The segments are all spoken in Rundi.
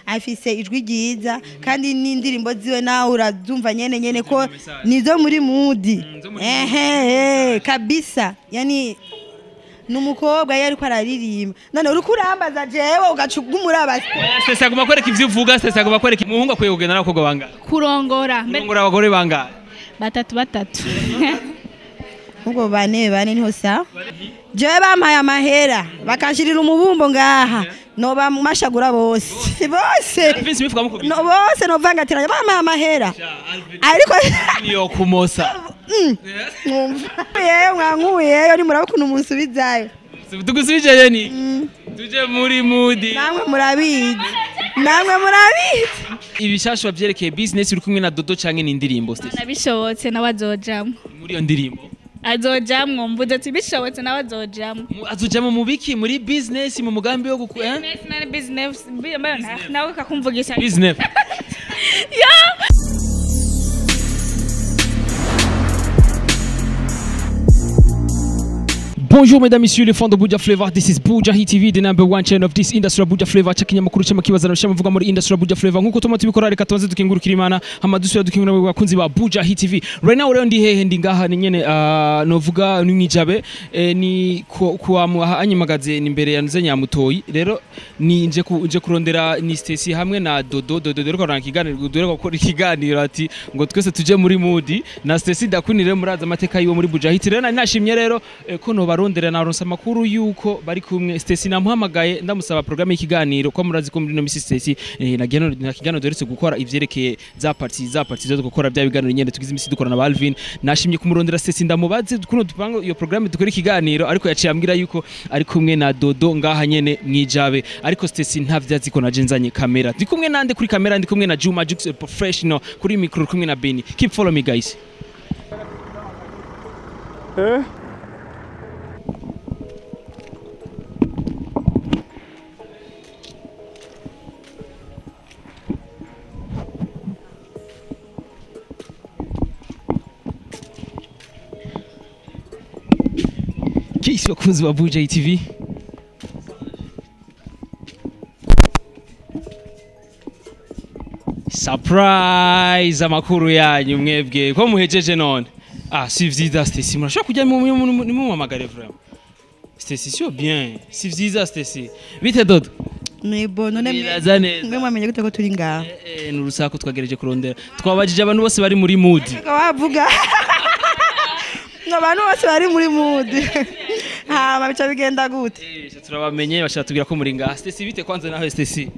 Afise ijwi ryiza kandi n'indirimbo ziwe nawe urazumva nyene nyene ko nizo muri mood. Ehe, kabisa. Yani numukobwa yari ko araririmba none uriko urambaza jewe ugaca ugumuraba. Stacy aguma kwereka ivyo uvuga. Stacy aguma kwereka umuhungu akwiye kugenda n'abakobwa bangahe? Kurongora. Kurongora abagore bangahe? Batatu batatu. Ubwo bane bane niho sa jewe bampaye amahera bakanshirira umubumbo ngaha no bamashagura bose bose no bose no vangatiranya bampaye amahera ariko niyo kumosa. Yewe mwankuyeyo ni muraba ukuntu munsubizayo. Tugusubije ni tuje muri mood. Namwe murabizi, namwe murabizi. Ibishashwa vyerekeye business uri kumwe na Dodo canke ni indirimbo Stacy? Nabishobotse nawe azojamwo. Muri iyo ndirimbo azojamwo, mvuze ati bishobotse nawe azojamwo. Azojamwo mu biki? Muri business, mu mugambi wo guku business na business nawe kakumvugisha business. Ya Bonjour mesdames, messieurs, les fans de Buja Flavor. This is Buja Hit TV, the number one channel of this industry Buja Flavor. Chakinyamakuru cy'amakibazano cy'amavuga muri industry Buja Flavor. Nkuko tuma tubikora reka tubanze dukingurukira Imana, hama dusubira dukingura abakunzi ba Buja Hit TV. Right now rero ndi hehe? Ndi ngaha ni nyene novuga ni mwijabe ni kwa anyimagaze ni imbere ya nze Nyamutoyi. Rero ni nje nje kurondera ni Stacy hamwe na Dodo. Dodo rero korana ikiganiro, dore gukora ikiganiro ati ngo twese tuje muri mood na Stacy dakunire muraza amateka yiwe muri Buja Hit. Rero nari nashimye rero ko no barondera naronsa makuru yuko bari kumwe. Stacy namuhamagaye ndamusaba programme y'ikiganiro ko murazi ko muri no Miss Stacy na kiganiro doretse gukora ivyerekeye za party zo gukora bya biganiro nyene tugize imisi dukora na Alvin. Nashimye kumurondera Stacy ndamubaze kuno dupanga iyo programme dukora ikiganiro, ariko yaciye ambwira yuko ari kumwe na Dodo ngaha nyene mwijabe. Ariko Stacy ntavyazi ko naje nzanye kamera. Ndi kumwe nande kuri kamera? Ndi kumwe na Juma Jux professional kuri micro, kumwe na Benny. Keep follow me guys. Kisi bakunzi ba Buja TV. Surprise amakuru yanyu mwebwe ko muhejeje none. Ah si vyiza Stacy, murashobora kujya mu mamagare vraiment. Stacy sio bien. Si vyiza Stacy. Bite Dodo? Ni bon none mwe mwamenye gute ko turi ngaha? Ni urusako twagereje kurondera. Twabajije abantu bose bari muri mood. Wavuga abantu bose bari muri mood. Ha bica bigenda gute? Turabamenye bashaka tubwira ko muri ngaha. Stacy bite kwanza naho Stacy?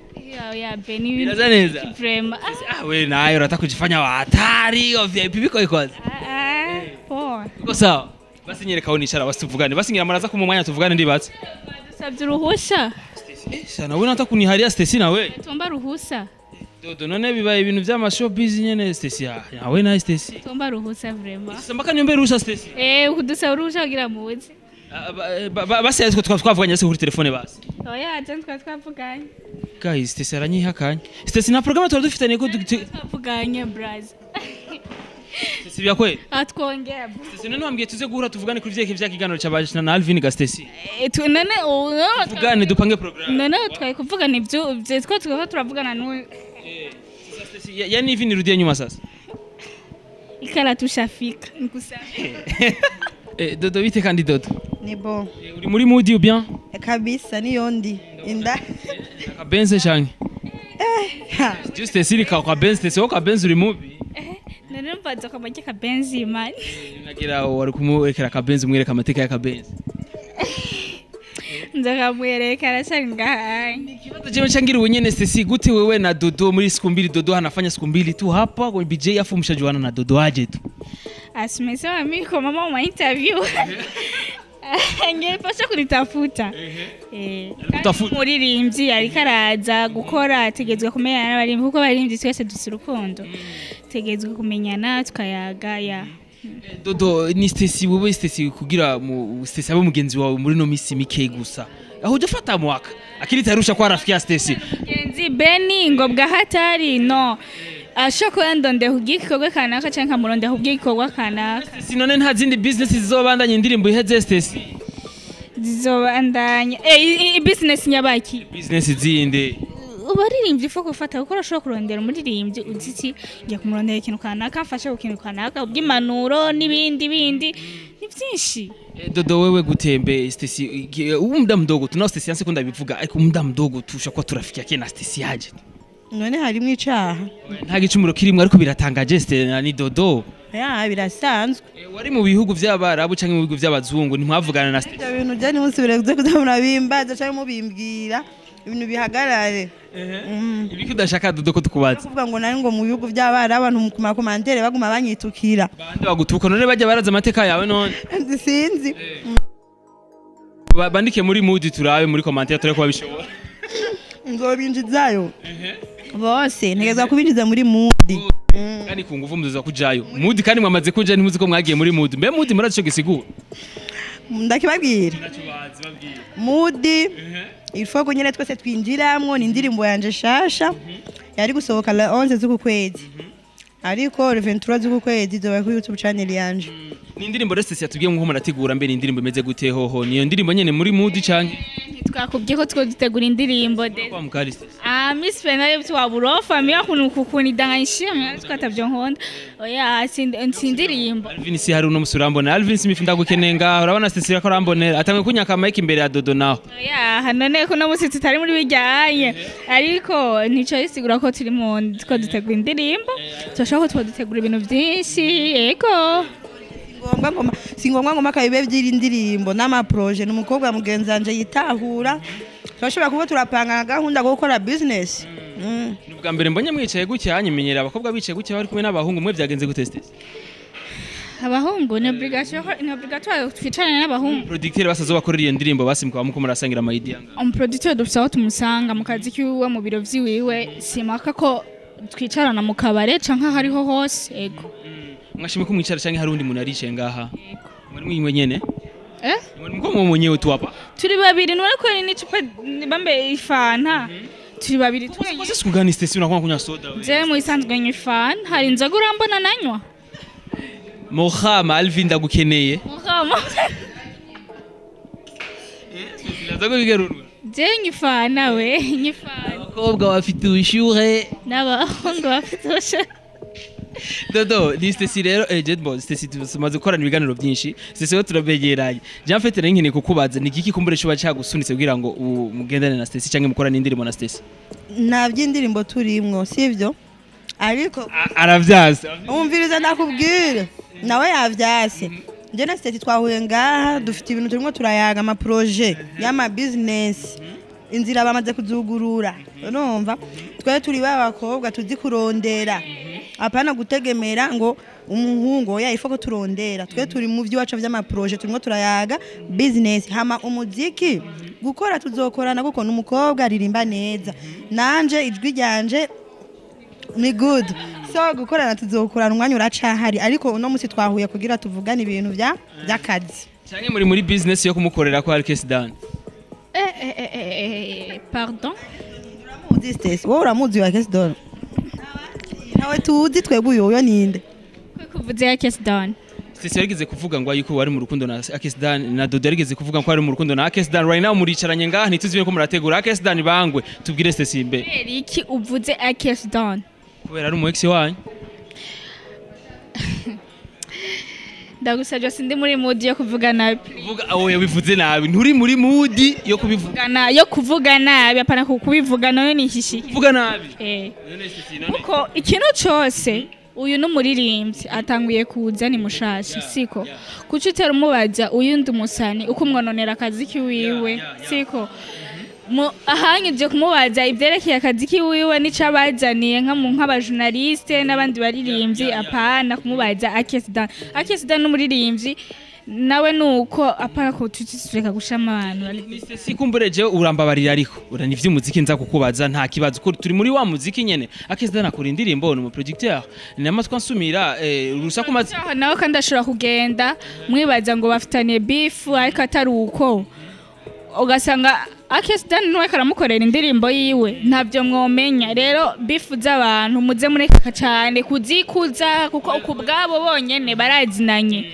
Ya Benny biraza neza. Vraiment. Ah we nayo urata kujifanya wa hatari wa VIP biko kwanza. Poa. Uko sawa? Basi nyereka aho nicara basi tuvugane. Basi ngira maraza ku mwanya tuvugane ndibatse. Dusabye uruhusha. Stacy sana wewe unataka kuniharia Stacy nawe? Tumba ruhusa. Dodo none bibaye ibintu by'ama showbiz nyene Stacy. Ya we nawe Stacy. Tumba ruhusa vraiment. Sasa mbaka niombe ruhusa Stacy. Kudusaba uruhusha kugira muze. Basi ariko twavuganye se kuri telefone basi. Oya, je twavuganye. Guys, Stacy aranyihakanye. Stacy na programme twari dufitanye ko twavuganye braz. Stacy bya kweli? Atwongera. Stacy none wambwiye tuze guhura tuvugane kuri vyeke vya kiganiro cy'abaje na Alvin ga Stacy. None tuvugane dupange programme. None twaye kuvugana ivyo twa twako turavugana n'uyu. Stacy yani hivi nirudie nyuma sasa. Ikala tushafika nikusabe. Dodo bite kandi Dodo? Ni bon. Uri muri mood ou bien? Kabisa niyo ndi. Inda. Kabenze canke? Juste siri ka Benze, Stacy ka Benze uri mubi. None mbaza ko bajya Kabenzi man. Nagira wari kumurekera Kabenzi umwereka amateka ya Kabenzi. Nzakamwereka arashari ngaha. Ikibazo jewe changira wenyene Stacy gute wewe na Dodo muri siku mbili? Dodo anafanya siku mbili tu hapa kwa BJ afu mshajuana na Dodo aje tu. Asimesema mimi kwa mama wa interview. Angepasha kunitafuta. Umuririmbyi ariko araza gukora ategetswe kumenyana n'abarimbi kuko abarimbi twese dufite urukundo. Tegetswe kumenyana tukayaga ya. Dodo ni Stacy wewe Stacy kugira mu Stacy abe mugenzi wawe muri no misi mike gusa. Aho ujafata mwaka. Akili tarusha kwa rafiki ya Stacy. Mugenzi Benny ngo bwa hatari no. Ashoko yandonde kugikorwa kanaka canke kamuronde kugikorwa kanaka. Stacy none nta zindi business zizobandanya indirimbo iheze Stacy. Zizobandanya. Business nyabaki. Business zindi. Abaririmbyi fo gufata kuko urashobora kurondera umuririmbyi uzi iki, ngiye kumurondera ikintu kanaka, mfashe ku kintu kanaka, ubw'impanuro n'ibindi bindi ni byinshi. Dodo, wewe gutembe Stacy muda mdogo tunao Stacy, yanse ndabivuga, ariko muda mdogo tushakuwa turafiki yake na Stacy yaje. None harimwo icaha? Nta gicumuro kirimwe, ariko biratangaje Stacy ni Dodo. Ya, birasanzwe. Wari mu bihugu vy'abarabu canke mu bihugu vy'abazungu, ntimwavugana na Stacy? Ibyo bintu bya nimusubire kuza kuza murabimbaza canke mubimbwira, ibintu bihagarare. Ibiki udashaka Dodo ko tukubaza? Kuvuga ngo nari ngo mu bihugu by'abarabu, abantu ku makomantere baguma banyitukira. Bande bagutuka? None bajya baraza amateka yawe none? Sinzi. Bandike muri mood, turabe muri commentaire, turabe ko babishobora. Nzobinjizayo bose, ntegezwa kubinjiza muri mood. Kandi ku nguvu muzoza kujayo mood, kandi mwamaze kuja, ntimuzi ko mwagiye muri mood. Mbe mood murazi ico gisigura? Ndakibabwira. Mood il faut ko nyene twese twinjiramwo. Ni indirimbo yanje shasha yari gusohoka la 11 z'uku kwezi, ariko le 23 z'uku kwezi izoba kuri YouTube channel yanje. Ni indirimbo rero Stacy yatubwiye nko murategura. Mbe ni indirimbo imeze gute hoho? Niyo ndirimbo nyene muri mood canke? Ntitwakubwiye ko two dutegura indirimbo de. Kwa mukali Stacy. Ah, Miss Fena twaburofa miya kunu kukunidanganyishia twatavyo nkunda. Oya, sindirimbo. Alvin si hari uno musi urambona. Alvin Smith, ndagukeneye ngaho. Urabona Stacy ko arambonera, atangiye kunyaka mic imbere ya Dodo naho. Oya, none ko no musi tutari muri bijyanye, ariko ntico bisigura ko turi mu two dutegura indirimbo. Turashobora ko two dutegura ibintu byinshi, yego. Ngombwa ngoma, si ngombwa ngoma kabibe by'iri ndirimbo n'amaproje. Ni umukobwa mugenzi wanje yitahura, turashobora kuba turapanga gahunda yo gukora business. Ni ubwa mbere mbonye mwicaye gutya, hanyimenyera abakobwa bicaye gutya bari kumwe n'abahungu. Mwe byagenze gute Stacy? Abahungu ni obligation, ni obligatoire twicarane n'abahungu. Producteur basazo bakorera iyo ndirimbo, basi mukaba muko murasangira ama idea ngaho. Umuproducteur dufise aho tumusanga mu kazi kiwiwe, mu biro vyiwiwe. Simaka ko twicarana mu kabare canke aho ariho hose, ego. Mwashimye ko mwicara canke hari undi muntu aricaye ngaha? Muri mwe nyene? Eh. Muri mko mwe mwenyewe tu hapa? Turi babiri, none ko n'icupa bambe ifanta, turi babiri twenyine. Sasa siku gani Stacy unakuwa kunywa soda wewe? Je mu isanzwe nywa ifanta, hari inzoga urambona nanywa? Mohama Alvin, ndagukeneye. Mukama. Ndaza kubigarurwa. Je nywa ifanta, we nywa ifanta. Abakobwa bafite ubushyuhe. N'abahungu bafite ubushuhe. Dodo ni Stacy rero, Jedbo Stacy tumaze gukorana ibiganiro byinshi. Stacy we turabegeranye. Jean Fete nari nkeneye kukubaza, ni igiki kumbure shuba cyagusunitse kugira ngo mugendane na Stacy cyangwa mukorane indirimbo na Stacy? Nta by'indirimbo turimwo, sibyo, ariko Aravyaza. Umviriza ndakubwira, nawe yavyase. Njye na Stacy twahuye ngaha, dufite ibintu turimo turayaga, amaproje y'ama business, inzira bamaze kuzugurura. Urumva twe turi ba bakobwa tuzi kurondera, apana gutegemera ngo umuhungu. Oya, ifo ko turondera. Twe turi mu by'iwacu vy'amaproje, turimo turayaga business. Hama umuziki gukora tuzokorana, kuko n'umukobwa aririmba neza, nanje ijwi ryanje ni good, so gukorana tuzokorana, umwanya uracahari. Ariko uno musi twahuye kugira tuvugane ibintu bya by'akazi. Cyangwa muri business yo kumukorera ko hari case done? Eh eh eh eh, eh, pardon. Uramuzi Stacy? Wowe uramuzi wa Case Don? Nawe tuzi twebwe, uyu ninde? Kuvuze ya case down. Stacy yarigeze kuvuga ngo yuko wari mu rukundo na Akes Dan, na Dodo yarigeze kuvuga ko ari mu rukundo na Akes Dan. Right now muricaranye ngaha, ntituzi ko murategura Akes Dan bangwe. Tubwire Stacy mbe. Kubera iki uvuze a case down? Kubera ari umu ex wanyu. Ndagusabye, sindi muri mood yo kuvuga nabi. Kuvuga oya, bivuze nabi, nturi muri mood yo kubivuga. Kuvugana yo kuvuga nabi, apana kubivuga nayo ni ishishiki. Kuvuga nabi. Eh. None Stacy, none Kuko ikintu cose, uyu n'umuririmbyi atanguye kuza, ni mushasha, siko? Kuki utera umubaza uyundi umusani uko umwononera akazi kiwiwe, siko? Ahanyuje kumubaza ivyerekeye akazi kiwiwe n'icabazaniye nka mu nk'abajournaliste n'abandi baririmbyi, apana kumubaza Akes Dan. Akes Dan n'umuririmbyi nawe, nuko apana ko tutureka gushama abantu Ni Stacy, kumbure je urambabarira, ariko ura ni vy'umuziki nza kukubaza, nta kibazo ko turi muri wa muziki nyene. Akes Dan akora indirimbo, ni umuproducteur, ni amatwi ansumira, urusaku maze. Aho nawe kandi ashobora kugenda mwibaza ngo bafitaniye beef, ariko atari uko, ugasanga Akes Dan niwe karamukorera indirimbo yiwe, ntabyo mwomenya. Rero beef z'abantu muze mureka cyane kuzikuza, kuko ku bwabo bonyene barazinanye.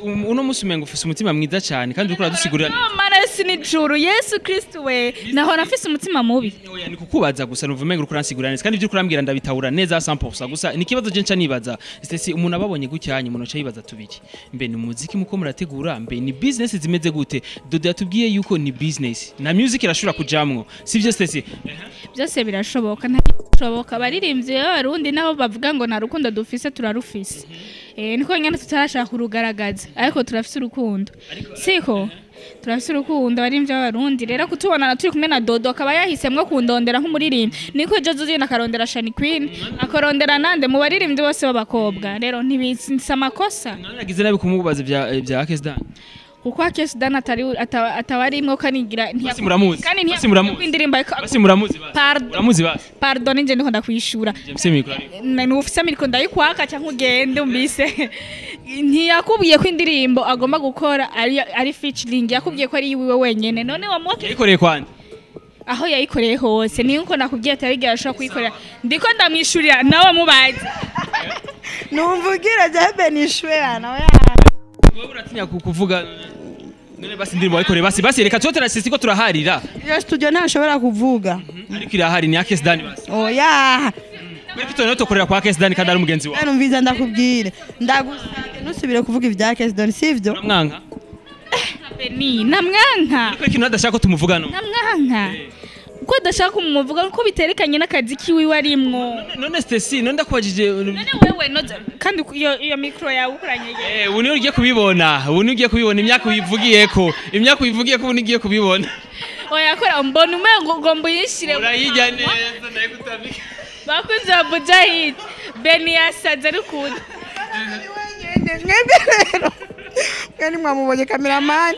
Uno musi umengo ufise umutima mwiza cyane kandi uriko uradusigurira. Mana yose n'ijuru, Yesu Kristo we, nahora mfise umutima mubi. Oya, ni kukubaza gusa, numva umengo uriko uransigurira neza kandi ibyo uriko urambwira ndabitahura neza 100%. Gusa ni ikibazo je nca nibaza, Stacy, umuntu ababonye gucyanye, umuntu aca yibaza tubiki: mbe ni umuziki muko murategura, mbe ni business zimeze gute? Dodo yatubwiye yuko ni business na music irashobora kujamwo, sivyo Stacy? Byose birashoboka, ntabishoboka. Abaririmbyi b'Abarundi nabo bavuga ngo nta rukundo dufise, turarufise. Niko nyene tutarashaka kurugaragaza, ariko turafise urukundo, siko? Turafise urukundo abaririmbyi b'Abarundi. Rero kutubonana turi kumwe na Dodo, akaba yahisemwo kundondera nk'umuririmbyi, niko ejo azogenda akarondera Shani Queen, akarondera nande mu baririmbyi bose b'abakobwa. Rero ntibisa amakosa. None nagize nabi kumubaza vya Kesdan? Kuko Akes Dan atari ataba arimwo kanigira. Basi muramuzi. Kandi Basi muramuzi. indirimbo. Basi muramuzi basi. Pardon. Muramuzi basi. Pardon, ninje ndiko ndakwishura. James mikro ariko. Nufise miriko ndayikwaka cyangwa ugende umbise. Ntiyakubwiye ko indirimbo agomba gukora ari featuring, yakubwiye ko ari iwiwe wenyene. None wamuha Yayikoreye kwande? Aho yayikoreye hose, niyo uko nakubwiye atari igihe ashobora kuyikorera. Ndiko ndamwishurira, nawe mubaze. Numvugira je benishwe nawe. Wowe uratinya kuvuga. None basi indirimbo wayikoreye, basi reka tuba turasisi ko turaharira. Iyo studio ntashobora kuvuga. Ariko irahari, ni Akes Dan basi. Oya. Mbere tone tukorera kwa Akes Dan kandi ari umugenzi wawe. Numviza, ndakubwire, ndagusabye ntusubire kuvuga ibya Kesdon, sivyo? Uramwanka? Beni, namwanka. Ariko ikintu adashaka ko tumuvuga no. Namwanka uko adashaka kumuvuga uko biterekanye n'akazi kiwiwe arimwo. None Stacy, none ndakubajije. None wewe kandi iyo micro yawe ukuranyegera. Ubu niyo ugiye kubibona, ubu niyo ugiye kubibona imyaka uyivugiyeko, ubu niyo ugiye kubibona. Oya, kora mbona umengo ugomba uyishire. Urayijya neza, ndayigutamika. Bakunzi ba Bujahid, Beni yasaze ari ukuntu. Mwebwe rero mwe nimwamubonye, kameramani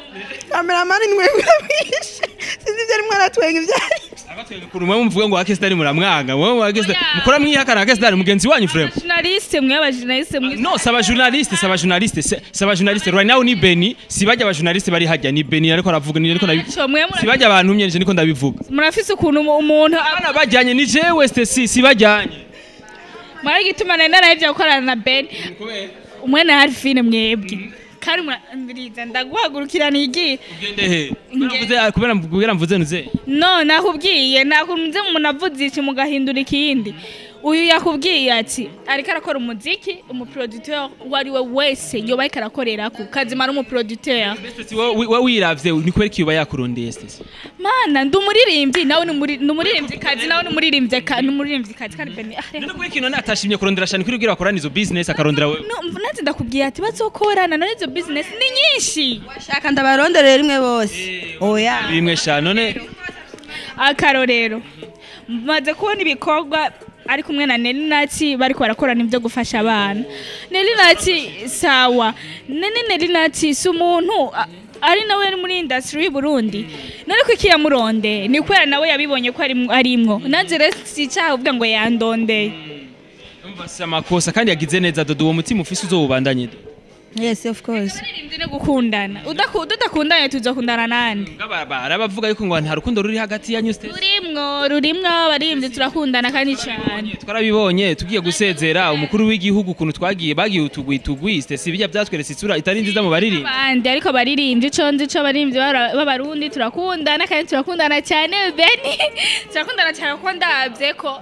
mwebwe mwishe, sinzi ibyo arimwo aratwenga ibyo ari. Abatwenga ukuntu mwe muvuga ngo Akes Dan muramwanga, mwe mu Akes Dan Oya. mukora mwihakana Akes Dan mugenzi wanyu frère. Journaliste mwe, aba journaliste mwe. No, saba journaliste, saba journaliste, saba journaliste. Right now ni Beni, si bajya aba journaliste bari hajya, ni Beni ariko aravuga, ni ariko ndabivuga. Ico mwe Si bajya abantu mye niko ndabivuga. Murafise ukuntu umuntu Bana bajyanye ni jewe Stacy, si bajyanye. Mwari gituma nari narahevye gukorana na Ben umwe na Alphine. Mwebwe kandi murambiriza, ndaguhagurukira nigiye. Ugende he? Kubera mvuze, kubera mvuze nuze. No, nakubwiye nakunze umuntu avuze iki mugahindura ikindi. Uyu yakubwiye ati ariko arakora umuziki, umuproducteur uwo ari we wese yoba ariko arakorera ku kazima ari umuproducteur. Stacy, wowe wiravye ni kubera iki yoba yakurondeye, Stacy? Mana, ndi umuririmbyi, nawe ni umuririmbyikazi, nawe ni umuririmbyikazi kandi Beni ah, reka. None kubera ikintu none atashimye kurondera shani kuri ubwira bakorana izo business akarondera wewe? No, nanze ndakubwiye ati bazokorana. None izo business ni nyinshi. Shaka ndabaronderere rimwe bose, oya. Bimwe sha none. Akarorero, maze kubona ibikorwa ari kumwe na Nelly Nati, bariko barakorana ibyo gufasha abana. Nelly Nati sawa, nene Nelly Nati si umuntu ari nawe ari muri industry y'u Burundi. None ko ikiyamuronde ni kubera nawe yabibonye ko arimwo. Nanze rero si icyaha uvuga ngo yandondeye. Umva, si amakosa kandi yagize neza Dodo, uwo mutima ufise uzowubandanye. Yes, of course. Abaririmbyi no gukundana. Tudakundanye tuzokundana nande? Barabavuga yuko ngo nta rukundo ruri hagati yanyu, Stacy. Rurimwo, rurimwo. Abaririmbyi turakundana kandi cyane. Twarabibonye tugiye gusezera umukuru w'igihugu ukuntu twagiye bagiye utugwi tugwi, Stacy, bijya byatweretse isura itari nziza mu baririmba. Abandi ariko abaririmbyi, ico nzi co abaririmbyi b'Abarundi turakundana kandi turakundana cyane. Beni, turakundana cyane kuko ndavye ko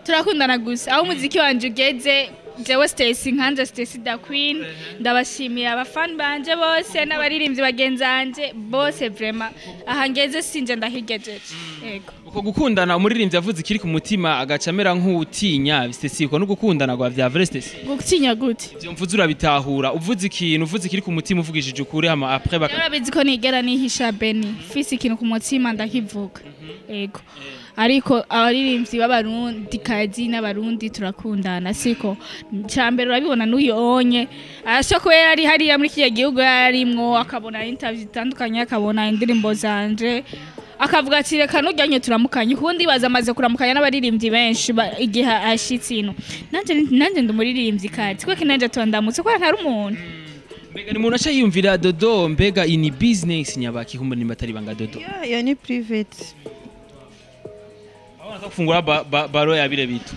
turakundana. Gusa aho umuziki wanje ugeze, jewe Stacy nkanje Stacy the Queen, ndabashimiye abafani banje bose n'abaririmbyi bagenzi banje bose. Vraiment, aha ngeze sinje ndahigejeje, yego. Uko gukundana, umuririmbyi avuze ikiri ku mutima agaca amera nk'utinya, Stacy, uko no gukundana kwa vya vrai, Stacy? Gutinya gute? Ivyo mvuze urabitahura? Uvuze ikintu, uvuze ikiri ku mutima, uvugishije ukuri, hama après baka Urabizi ko nigera nihisha, Beni. Fise ikintu ku mutima ndakivuga, yego. Ariko abaririmbyi b'Abarundi kazi n'Abarundi turakundana, siko? Mbere urabibona n'uyu onye arasho ko yari hariya muri kiriya gihugu yarimwo, akabona interview zitandukanye, akabona indirimbo zanje, akavuga ati reka nujyanye turamukanye. Ukundi baza amaze kuramukanya n'abaririmbyi benshi igihe ashitse ino. Nanje ndi umuririmbyi kazi kuko nanje tondamutse kubera ntari umuntu. Mbega ni umuntu aca yiyumvira Dodo, mbega ini business nyabaki kumbe nimba atari banga Dodo? Iyo ni private. Abana kufungura baro ya bire bitu.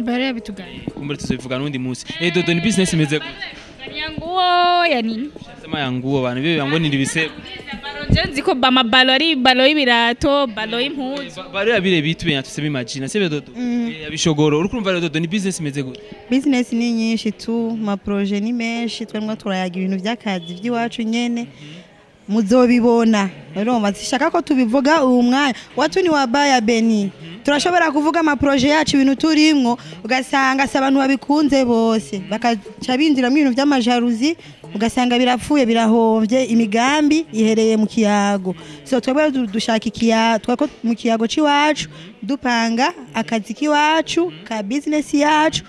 Bare bituganye. Kumbure tuzobivuga n'undi munsi. Dodo, ni business imeze gute? Ya nguo ya nini? Sema ya nguo bana bibi yango ni bise. Ballon je nzi ko ba mabalo ari balo y'ibirato, balo y'impuzu. Bari abire bitu benya tuseme imagine sebe Dodo. Abishogoro uri kurumva rero Dodo ni business imeze gute? Business ni nyinshi tu, ma projet ni menshi, twemwe turayaga ibintu by'akazi by'iwacu nyene. Muzobibona. Urumva sishaka ko tubivuga uyu mwanya. Watu ni wabaya Beni. Turashobora kuvuga ama projet yacu ibintu turimwo ugasanga se abantu babikunze bose bakaca binjira mu bintu by'amajaruzi ugasanga birapfuye birahomvye imigambi ihereye mu kiyago. So twebwe dushaka ikiyago twako mu kiyago ciwacu dupanga akazi kiwacu ka business yacu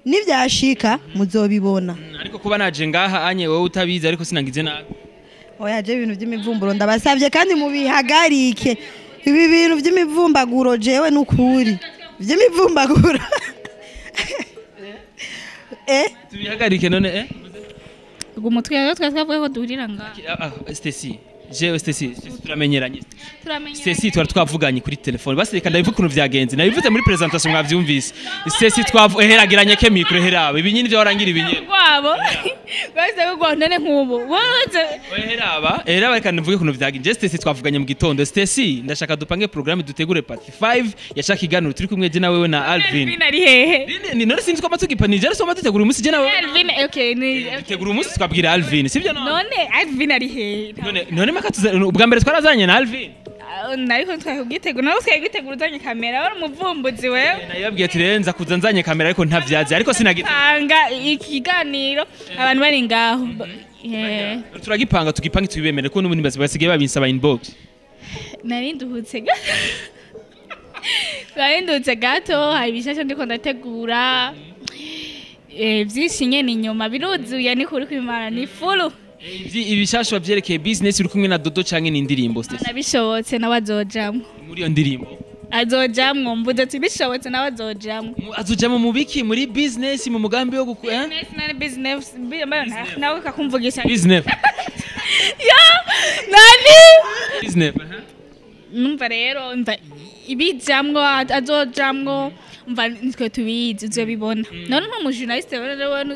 nivyashika muzobibona. Ariko kuba naje ngaha anye wowe utabizi ariko sinangize nabi. Oya je ibintu by'imivumburo ndabasavye kandi mubihagarike. Ibi bintu by'imivumbaguro jewe nukuri by'imivumbaguro tubihagarike none Ubwo mutwe twavuye ko duhurira nga Stacy jewe Stacy turamenyeranye Stacy twari twavuganye kuri telefone basi reka ndabivuga ukuntu vyagenze nabivuze muri presentation mwavyumvise Stacy twaheragiranye ke micro herabe ibinyini byo warangira ibinyini rwabo base kugwa none nkubu woze heraba heraba reka ndavuge ukuntu vyagenze Stacy twavuganye mu gitondo Stacy ndashaka dupange programme dutegure part 5 yashaka iganiro turi kumwe je na wewe na Alvin. Alvin ari hehe? Ni none sinzi ko amatugipanije ariko dutegura umunsi je na wewe Alvin okay ni dutegura umunsi twabwira Alvin sivyo none Alvin ari hehe none ubwa mbere twarazanye na Alvin nariko twakubwitegura nawe twakwitegura uzanye kamera wari umuvumbuzi wewe nayabwiye ati renza kuza nzanye kamera ariko ntavyazi ariko sinagitanga ikiganiro abantu bari ngaho turagipanga tugipange tubibemere ko n'ubundi basigaye babinsaba inbox narinduhutse gato hari bishasha ndiko ndategura byinshi nyene inyuma biruzuye ni kuri kwimana ni fulu ibishasho byerekeye business uri kumwe na Dodo canke n'indirimbo Stacy nabishobotse nawe azojamwo muri iyo ndirimbo azojamwo mvuze ati bishobotse nawe azojamwo azojamwo mu biki muri business mu mugambi wo gukora business na business nawe kakumvugisha business ya nani business numva rero mva ibijamwo azojamwo mva nitwe tubizi uzobibona none nko journaliste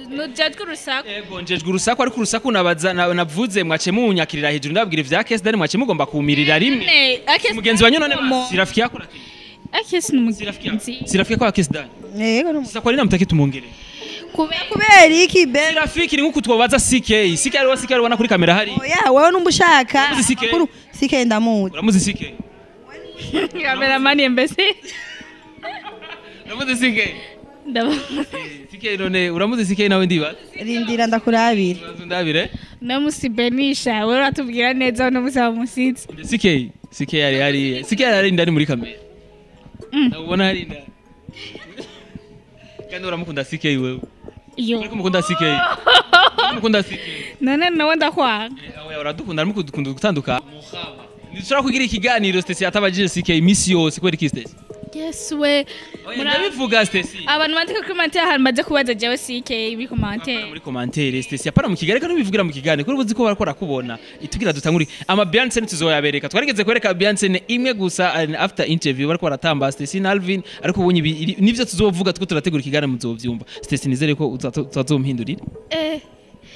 nujajwe urusaku yego njejwe urusaku ariko urusaku nabaza navuze mwace munyakirira hejuru ndabwira ivya case dani mwace mugomba kumirira rimwe mugenzi wanyu none Sirafiki yakora akesi n'umugenzi Sirafiki kwa case dani yego sasa kwa nini namtaki tumwongere kubera iki be Sirafiki ni nkuko twobaza CK CK ari CK ari kuri kamera hari oya wewe numbushaka CK ndamuzi uramuzi CK cameraman mbese Uramuzi CK? CK none uramuzi CK nawe ndiba? Rindira ndakurabira. Ndabire? Namusi Benisha wewe uratubwira neza no musaba musitsi. CK CK yari CK yari ndani muri kamera. Ndabona hari ndani. Kandi uramukunda CK wewe. Iyo. Uriko mukunda CK. Mukunda CK. None nawe ndakwanga. Oya uradukunda aramukunda gutandukana. Nishobora kugira ikiganiro Stacy atabajije CK imisi yose kubera iki Stacy? Yes we ndabivuga Stacy abantu bandika kuri commentaire ahantu baje kubaza jewe CK muri commentaire muri commentaire Stacy apana mu kigali kandi bivugira mu kigali kuri ubuzi ko barakora kubona itugira dutanguri ama Beyonce tuzoyabereka twarigeze kwereka Beyonce imwe gusa after interview bariko baratamba Stacy na Alvin ariko ubonye nivyo tuzovuga two turategura ikiganiro muzovyumva Stacy nizere ko utazompindurira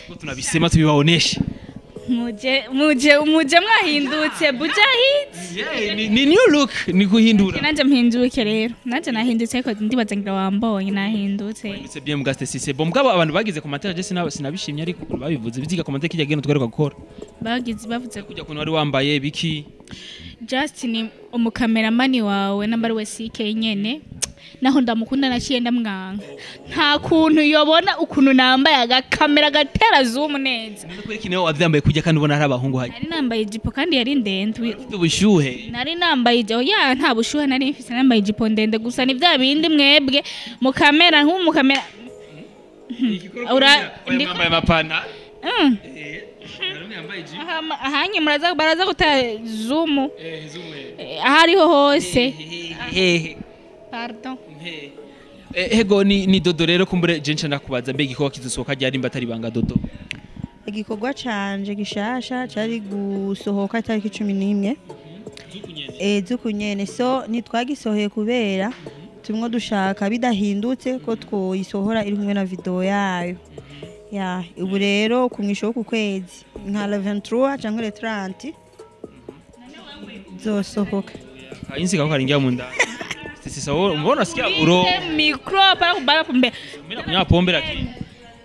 ko tunabisema tubibaoneshe muje mwahindutse Buja Hit ni new look ni kuhindura nanje mpinduke rero nanje nahindutse ariko ndibaza ngira wambonye nahindutse c'est bien mugaste si c'est bon mugabo abantu bagize commentaire je sinabishimye ariko babivuze biziga commentaire kijya geno twaruka gukora bagize bavuze kujya kuntu wari wambaye biki Justin umukameramani wawe nambari we CK nyene naho ndamukunda naciye ndamwanga nta kuntu yobona ukuntu nambaye agakamera gatera zoom neza none kuri niwe wavyambaye kujya kandi ubona hari abahungu hari nari nambaye ijipo kandi yari ndende ufite ubushuhe nari nambaye oya nta bushuhe nari mfise nambaye ijipo ndende gusa ni bya bindi mwebwe mu kamera nk'umu mu kamera ura ndambaye amapana ahanye muraza baraza guta zoom ahariho hose pardon ego ni Dodo rero kumbure je nca ndakubaza mbega igikorwa kizosohoka ryari mba atari banga Dodo igikorwa canje gishasha cari gusohoka tariki 11 zukunyene so nitwagisohoye kubera tumwe dushaka bidahindutse ko twoyisohora iri kumwe na video yayo Ya, ubu rero ku mwisho wo ku kwezi nka le 23 cyangwa le 30 zosohoka. Kainzi kako karingia munda. Sisi sawa mbona sikia uro. Micro para kubala pombe. Mimi nakunywa pombe lakini.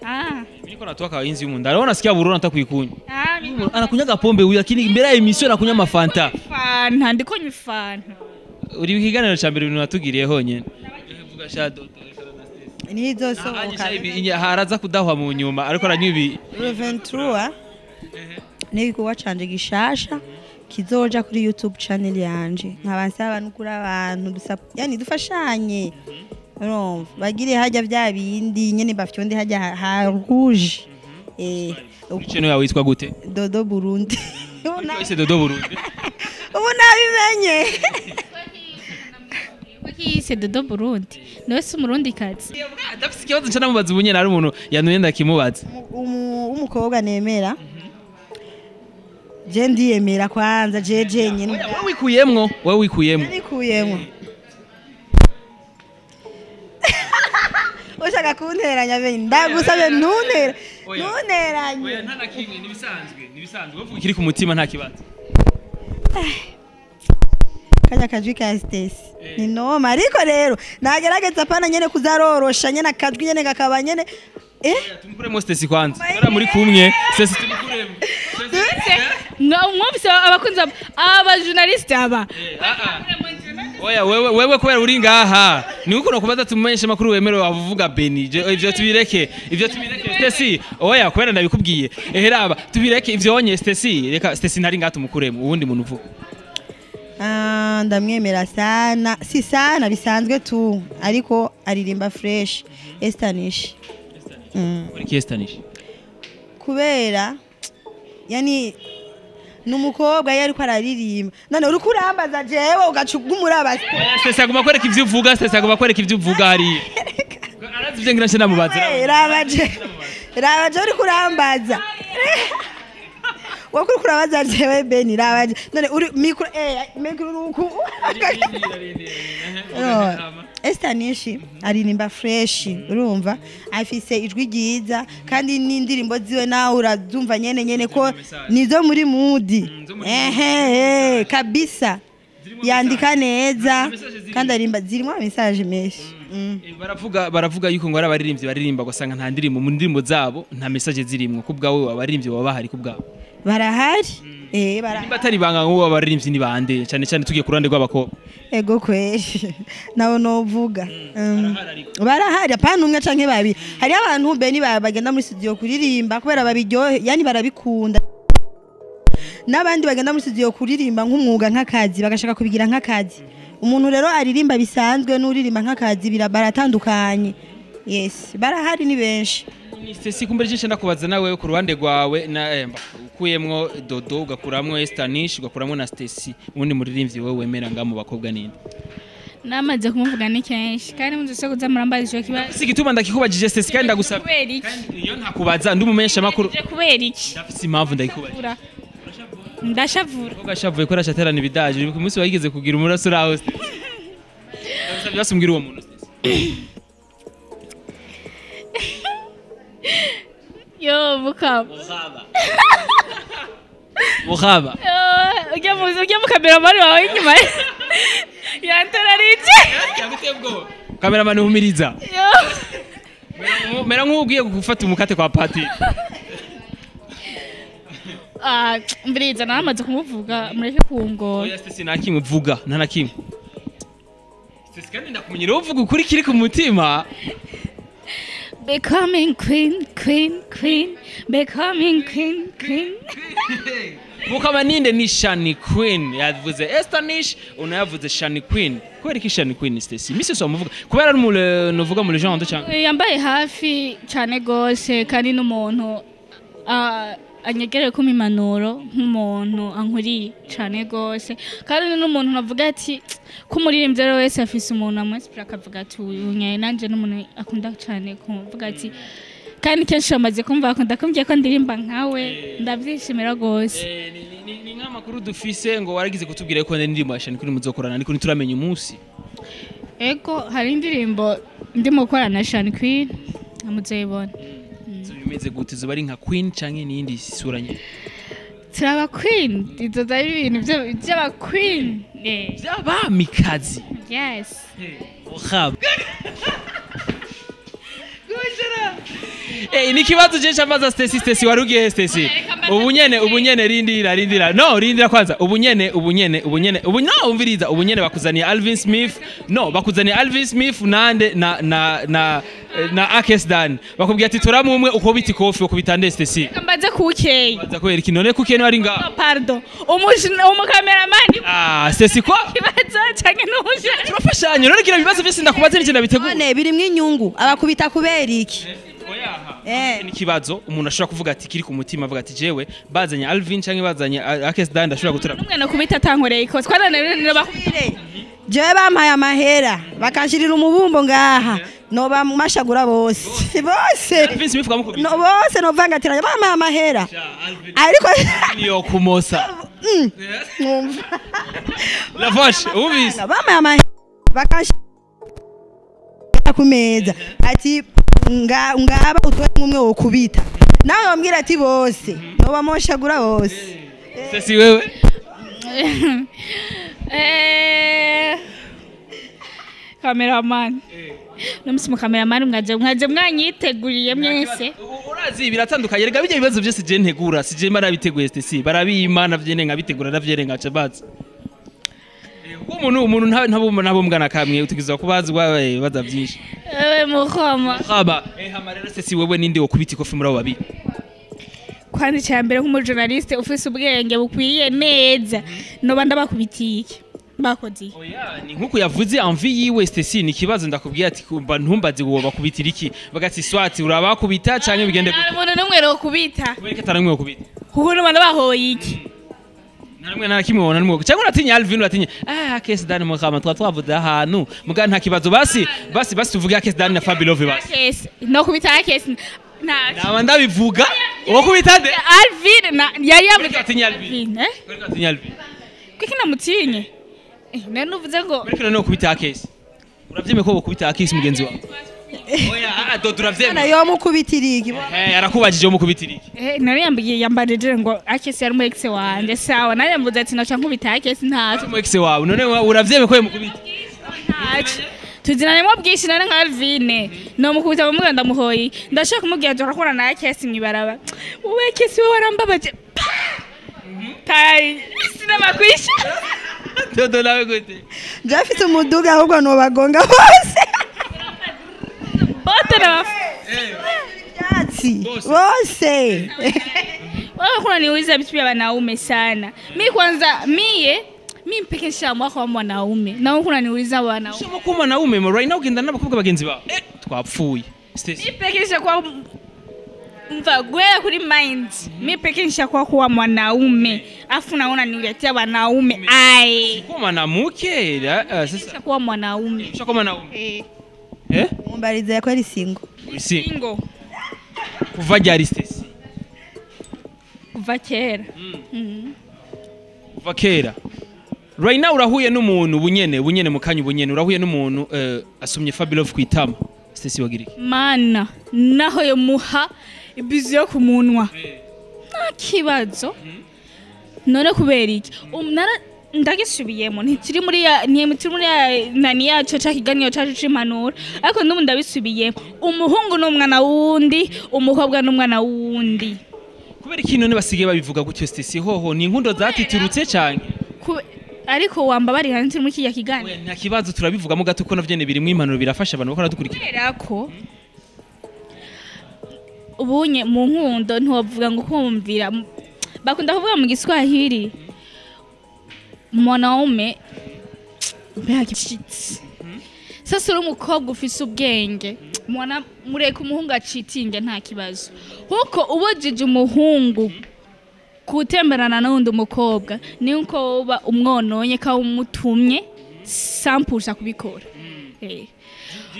Ah. Mimi niko natoa kainzi humu ndani. Unaona sikia burona nataka kuikunywa. Ah, mimi Anakunyaga pombe huyu lakini mbere ya emission anakunywa mafanta. Fanta, ndiko nywa fanta. Uri ikiganiro cha mbere ibintu natugiriye honyene. Vuga sha dodo. Nizosohoka. Haraza kudahwa mu nyuma ariko aranywa ibi. Le 23 n'igikorwa canje gishasha kizoja kuri YouTube channel yanje. Nkaba nsaba nukuri abantu yani dufashanye. Urumva bagire hajya bya bindi nyene bafyonde hajya ha rouge. Channel yawe yitwa gute? Dodo Burundi. Ese Dodo Burundi. Ubu nabimenye. Kwaki Dodo Burundi. Nawe si umurundi kazi. Ndafise ikibazo nca namubaza ubu nyene ari umuntu yanuye ndakimubaza. Umukobwa nemera. Je ndiyemera kwanza jeje nyene. Wewe wikuyemwo, wewe wikuyemwo. Nikuyemwo. Ushaka kunteranya be ndagusabe ntuntere. Ntunteranye. Oya nta nakimwe nibisanzwe, nibisanzwe. Wowe ukiri ku mutima nta kibazo. Kanya kajwi ka Stacy. Ni noma ariko rero nagerageza pana nyene kuzarorosha nyene akajwi nyene kakaba nyene. Tumukuremo Stacy kwanza. Bara muri kumwe Stacy tumukuremo. Mwumvise abakunzi aba journalist aba. Oya wewe wewe kubera uri ngaha ni uko nokubaza tumumenyeshe makuru wemerewe wavuga Beni ivyo tubireke ivyo tubireke Stacy. Oya kubera ndabikubwiye eheraba tubireke ivyo onye Stacy reka Stacy ntari ngaha tumukuremo ubundi muntu uvuga. Ndamwemera sana si sana bisanzwe tu ariko aririmba fresh Estanish. Uri ki Estanish? Kubera yani numukobwa yari ko araririmba none uri kurambaza jewe ugacugumura. Stacy aguma kwereka ivyo uvuga Stacy aguma kwereka ivyo uvuga hari arazi ivyo ngira ndamubaza. Rabaje uri kurambaza wakuri kurabaza jewe Beni rabaje none uri micro micro uku. Estanish aririmba fresh urumva afise ijwi ryiza kandi n'indirimbo ziwe nawe urazumva nyene nyene ko nizo muri mood. Ehe kabisa yandika neza kandi arimba zirimo message menshi. Baravuga yuko ngo abaririmbyi baririmba gusanga nta ndirimbo mu ndirimbo zabo nta message zirimwo kubwawe abaririmbyi baba bahari kubwawe barahari. Barahari nimba atari banga ngo abaririmbyi ni bande cyane cyane tugiye kurande rw'abakobwa. Ego kweri nawo novuga barahari apana umwe canke babiri. Hari abantu Beni bagenda muri studio kuririmba kubera babiryohe yani barabikunda n'abandi bagenda muri studio kuririmba nk'umwuga nk'akazi bagashaka kubigira nk'akazi. Umuntu rero aririmba bisanzwe n'uririmba nk'akazi baratandukanye. Yes barahari ni benshi. Stacy kumbere cyane ndakubaza nawe ku ruhande rwawe na ukuyemwo Dodo ugakuramwo Estanish ugakuramwo na Stacy ubundi muririmbyi wewe wemera nga mu bakobwa ninde? Namaze kumuvuga ni kenshi kandi munzu se kuza murambaza ico kibazo. Si gituma ndakikubajije Stacy kandi ndagusaba iyo ntakubaza ndumumenyesha makuru kubera iki? Ndafise impamvu ndakikubajije. Ndashavura. Ugashavuye ko rashaterana ibidaje ku munsi wagigeze kugira umuraso raho Stacy. Ndagusabye basumbwira uwo muntu Stacy. Yo mukaba. Mukaba. Ujya mu cameraman wawe inyuma. Yantararije. Yagutebwo. Cameraman uhumiriza. Yo. Mera nk'ugiye gufata umukate kwa Pati. Mbiriza namaze kumuvuga mureke kungora. Oya Stacy nta kimwe uvuga nta na kimwe. Stacy kandi ndakumenyera uvuga ukuri kiri ku mutima. Becoming queen, queen, queen, becoming queen, queen. Mukaba ninde ni Shani Queen yavuze Estanish unayavuze Shani Queen. Kubera iki Shani Queen Stacy? Misi so muvuga kubera ari mu novuga mu legende cyane. Yambaye hafi cyane gose kandi n'umuntu anyegere ku mimanuro nk'umuntu ankuriye cyane gose kandi n'umuntu navuga ati ko umuririmbyi rero wese afise umuntu amwinspira akavuga ati uyu nyaye nanje n'umuntu akunda cyane kumvuga ati kandi kenshi amaze kumva akunda kumbye ko ndirimba nkawe ndabyishimira gose. Ni nk'amakuru dufise ngo waragize kutubwira ko ndirimbo ya Shani Queen muzokorana ariko ntituramenya umunsi. Ego hari indirimbo ndimo gukorana na Shani Queen amuzeyibona. Imeze gute? Izoba ari nka Queen canke n'iyindi sura nyene? Turaba queen, izo ari ibintu by'aba queen. By'abamikazi. Yes. Muhaba. Ni kibazo je chambaza Stacy. Stacy warugiye Stacy. Ubunyene rindira. No, rindira kwanza. Ubunyene ubu no umviriza. Ubunyene bakuzaniye Alvin Smith. No, bakuzaniye Alvin Smith nande na Akes Dan. Bakubwiye ati toramu umwe uko biti kofi uko bitande Stacy. Mbaze kukeye. Baza kubera iki none kukeye no ari nga. Pardon. Umukameramani. Ah, Stacy kwa? Kibazo canke n'uje. Turafashanye none kira bibazo byose ndakubaze n'icyo ndabitegura. None birimwe inyungu abakubita kubera iki? Ni kibazo umuntu ashobora kuvuga ati kiri ku mutima avuga ati jewe bazanye Alvin canke bazanye Akes Dan ndashobora gutura. Numwe no kubita tankoreye ikosa. Jewe bampaye amahera bakanshirira umubumbo ngaha no bamashagura bose. Bose. Alvin Smith kamukubita. No bose no vangatiranya bampaye amahera. Ariko niyo kumosa. Mwumva. La vache, ubise. Bampaye amahera bakanshirira ku meza ati ngaba utwe umwe wo kubita nawe bambwira ati bose no bamoshagura bose. Sisi wewe cameraman no mu cameraman mwaje mwanyiteguriye mwese. Urazi biratandukanye rega bijye bibazo byose je ntegura si je marabiteguye Stacy barabimana vyene nkabitegura navyene nkaca baza. Umuntu ntabwo mbwana kamwe utigizwa kubazwa baza byinshi. Muhama. Haba. Hama rero Stacy wewe ninde wo kubita ikofi muri abo babiri? Kwanza cyambere nk'umujournaliste ufise ubwenge bukwiye neza. Noba ndabakubitiye iki? Bakoze. Oya, ni nkuko yavuze envie yiwe Stacy ni kibazo ndakubwiye ati kumba ntumbaze uwo bakubitira iki? Bagati swati urabakubita canke bigende gute? Umuntu numwe ro kubita. Kubera kataramwe wo kubita. Kuko nubana bahoye iki? Narimwe narakimwe nimwe cyangwa uratinya Alvin uratinya Akes Dan mukama twavuze ahantu muga nta kibazo basi tuvuge Akes Dan na Fabilove basi. Akes no kubita Akes na naba ndabivuga uwo kubita de Alvin na yari yavuze atinya Alvin atinya Alvin kuki namutinye none uvuze ngo ariko no kubita Akes uravyemeye ko bokubita Akes mugenzi wawe? Oya do turavyemeye yo mukubitiriki arakubajije mukubitiriki nari yambiye yambarije ngo Akes yari mu ex wanje sawa nari yambuze ati naca nkubita Akes ntaco mu ex wawe none uravyemeye ko mukubita ntaco tuzinanemo bwinshi nari nka Alvin no mukubita mu muganda muhoyi ndashaka kumubwira je rakora na Akes mwibaraba uwe Akes we warambabaje tai sinamakwisha dodo nawe gute jafite umuduga ahubwo no bagonga bose bote na byatsi bose. Wewe kuna niuliza vitu vya wanaume sana. Mimi kwanza mimi mpekesha mwaka wa mwanaume. Na wewe kuna niuliza wanaume. Sio kwa mwanaume right now ugenda n'abakobwa bagenzi bawe. Twapfuye. Mimi pekesha kwa mva gwela kuri mind. Mimi pekesha kwa kuwa mwanaume. Afu naona niuletea wanaume. Ai. Kwa mwanamke sasa kwa mwanaume. Sio kwa mwanaume. Mumbarize ko ari single. Single. Kuva ryari Stacy? Kuva kera. Kuva kera. Right now urahuye n'umuntu bunyene mukanya bunyene urahuye n'umuntu asomye Fabilove kwitama. Stacy wagiriki. Mana naho yo muha ibizu yo kumunwa. Nta kibazo. None kubera iki? Ndagisubiyemo ntituri muri ya ntituri muri ya nani yacu cakiganiro cacu c'impanuro ariko n'ubu ndabisubiyemo umuhungu n'umwana wundi umukobwa n'umwana wundi. Kubera iki none basigaye babivuga gutyo Stacy hoho ni inkundo zatitirutse cyane ariko wamba bari hanze turi muri kijya kiganiro nta kibazo turabivugamo gato ko navyene biri mu impanuro birafasha abantu bakora dukurikira. Kubera ko ubunye mu nkundo ntiwavuga ngo kumvira bakunda kuvuga mu Giswahili mwanaume mbega sasa uri umukobwa ufise ubwenge mwana mureka umuhungu acitinge nta kibazo kuko ubujije umuhungu kutemberana n'undi mukobwa ni uko uba umwononye ka umutumye sampusha kubikora.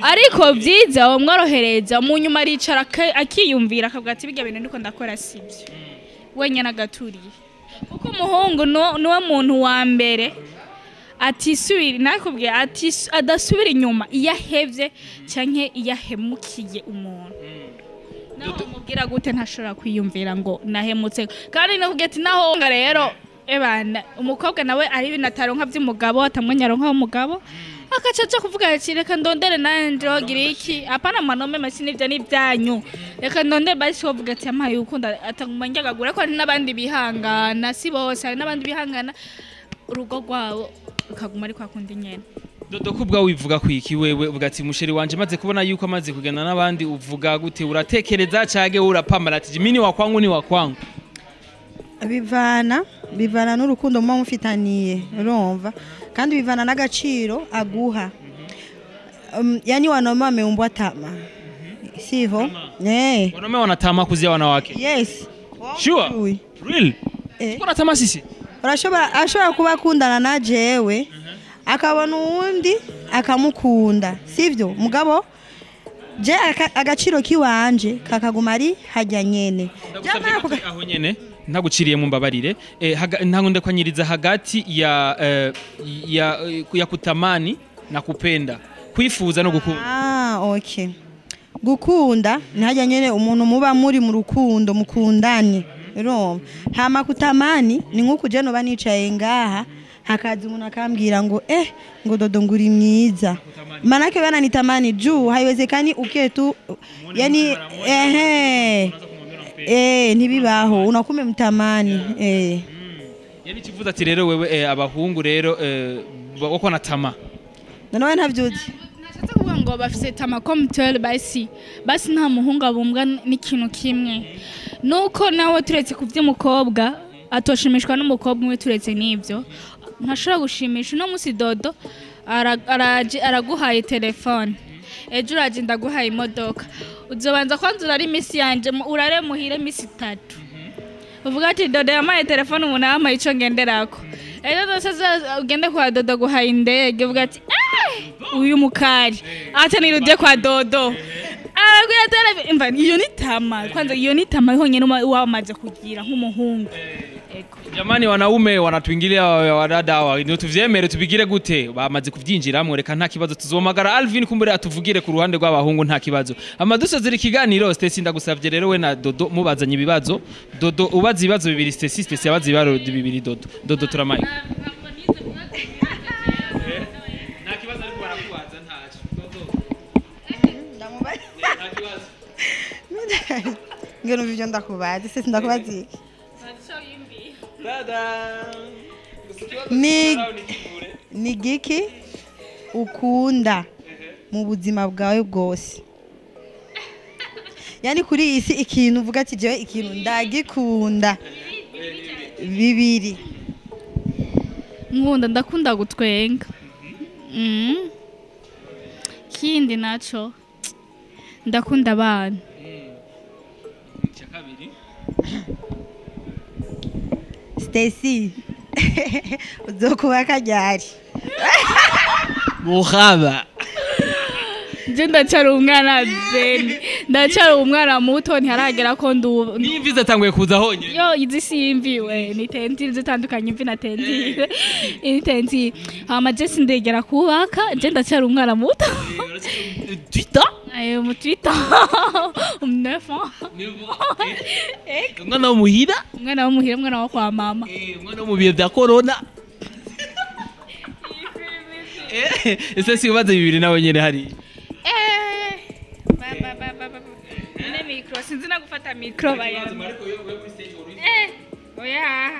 Ariko byiza wamworohereza mu nyuma aricara akiyumvira akavuga ati bijya bintu ndiko ndakora sibyo wenyine agaturiye kuko umuhungu niwe muntu wa mbere atisubira nakubwiye adasubira inyuma iyo ahevye canke iyo ahemukiye umuntu. Naho mubwira gute ntashobora kwiyumvira ngo nahemutse, kandi nakubwiye ati naho nga rero ebana umukobwa nawe ari ibintu ataronka by'umugabo, atamwanya aronka w'umugabo, akaca aja kuvuga ati reka ndondere nanje wogira iki, apana manome mashini ivyo ni ibyanyu, reka ndondere basi wovuga ati yampaye urukundo ataguma njyagagura. Ariko hari n'abandi bihangana, si bose, hari n'abandi bihangana urugo rwabo rukaguma ari kwa kundi nyene. Dodo, kubwa wivuga kwiki wewe? Uvuga ati musheri wanje maze kubona yuko amaze kugenda n'abandi, uvuga gute? Uratekereza cage urapamara ati mini wa kwangu ni wa kwangu? Bivana n'urukundo muba mufitaniye, urumva, kandi bivana n'agaciro aguha. Yani wanaume wameumbwa tamaa, sivyo? Eh. Wanaume wanatamaa kuzia wanawake? Yes. Sure? Ui. Real? Eh. Tuko na tamaa sisi? Urashobora, ashobora kuba akundana na jewe, akabona uwundi akamukunda, sivyo? Mugabo je agaciro kiwanje kakaguma ari hajya nyene. Ndagusavye gato aho nyene ntaguciriye, mu mbabarire, ntango ndakwanyiriza hagati ya kutamani na kupenda, kwifuza no gukunda. Ah, okay. Gukunda ni hajya nyene umuntu muba muri mu rukundo, mukundanye, urumva. Hama kutamani ni nk'uko je noba nicaye ngaha, hakaza umuntu akambwira ngo ngo Dodo nguri mwiza, manake bana nitamani juu haiwezekani ukie tu, yani ehe ntibibaho, unakume mtamani. Yani kivuze ati rero wewe abahungu rero wako na tamaa. None we ntavyuzi? Nashatse kuvuga ngo bafise tamaa comme tel, basi nta muhungu abumbwa n'ikintu kimwe, nuko nawe turetse ku by'umukobwa atoshimishwa n'umukobwa umwe, turetse n'ibyo ntashobora gushimisha. Uno munsi Dodo araje araguhaye telefone, ejo uraje ndaguhaye imodoka, uzobanza kwanza urare imisi yanje, urare muhire imisi 3, uvuga ati Dodo yamaye telefone, umuntu yamaye ico ngenderako. Ejo zose ugende kwa Dodo guhaye indege, uvuga ati "Eh, uyu mukari ate niruje kwa Dodo araguye telefone." Imva iyo ni tamaa kwanza, iyo ni tamaa honyene wamaze kugira nk'umuhungu. Ego. Jamani, wanaume wanatuingilia wadada hawa, ndio tuvyemere tubigire gute? Bamaze kuvyinjiramwo, reka nta kibazo, tuzomagara Alvin kumbure atuvugire ku ruhande rw'abahungu, nta kibazo. Amadusozera ikiganiro, Stacy, ndagusavye rero we na Dodo mubazanye ibibazo. Dodo ubaza ibibazo bibiri Stacy, Stacy abaza ibibazo bibiri Dodo. Dodo, turamaye. Nta kibazo, ariko barakubaza ntaco. Dodo, nta kibazo. Ngeno ivyo ndakubaza sisi, ndakubaza iki? Dada. Ni giki ukunda mu buzima bwawe bwose, yani kuri iyi si, ikintu uvuga ati jewe ikintu ndagikunda bibiri? Nkunda, ndakunda gutwenga. Kindi naco ndakunda abana. Icya kabiri. Stacy, uzokubaka ryari? Muhaba. Je ndacyari umwana beni, ndacyari umwana muto, ntiharagera ko ndu N'imvi zatanguye kuza honyine. Yo, izi si imvi we, ni tentire zitandukanye, imvi na tentire ni tentire. Hama je sindegera kubaka, je ndacyari umwana muto. Twitter. Ayo mu Twitter, 9 ans. Umwana wo muhira. Umwana wo muhira, umwana wo kwa mama. Umwana wo mu bihe bya corona. Ese si ubaze bibiri nawe nyene hari? Eh, ba ba ba ba ba ne micro, sinzi na gufata micro baya. Oya,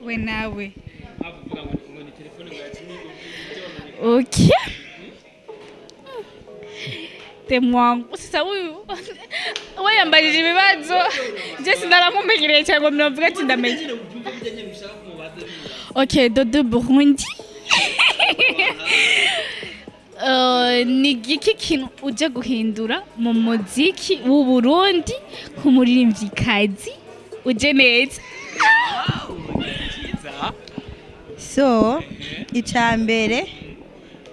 we nawe. Okay. Temwangu sasa huyu we yambajije ibibazo je sinaramumenyereye cyangwa mnavuga ati ndamenye. Okay, Dodo Burundi, ni giki kintu uje guhindura mu muziki w'u Burundi nk'umuririmvyikazi uje neza? So icya mbere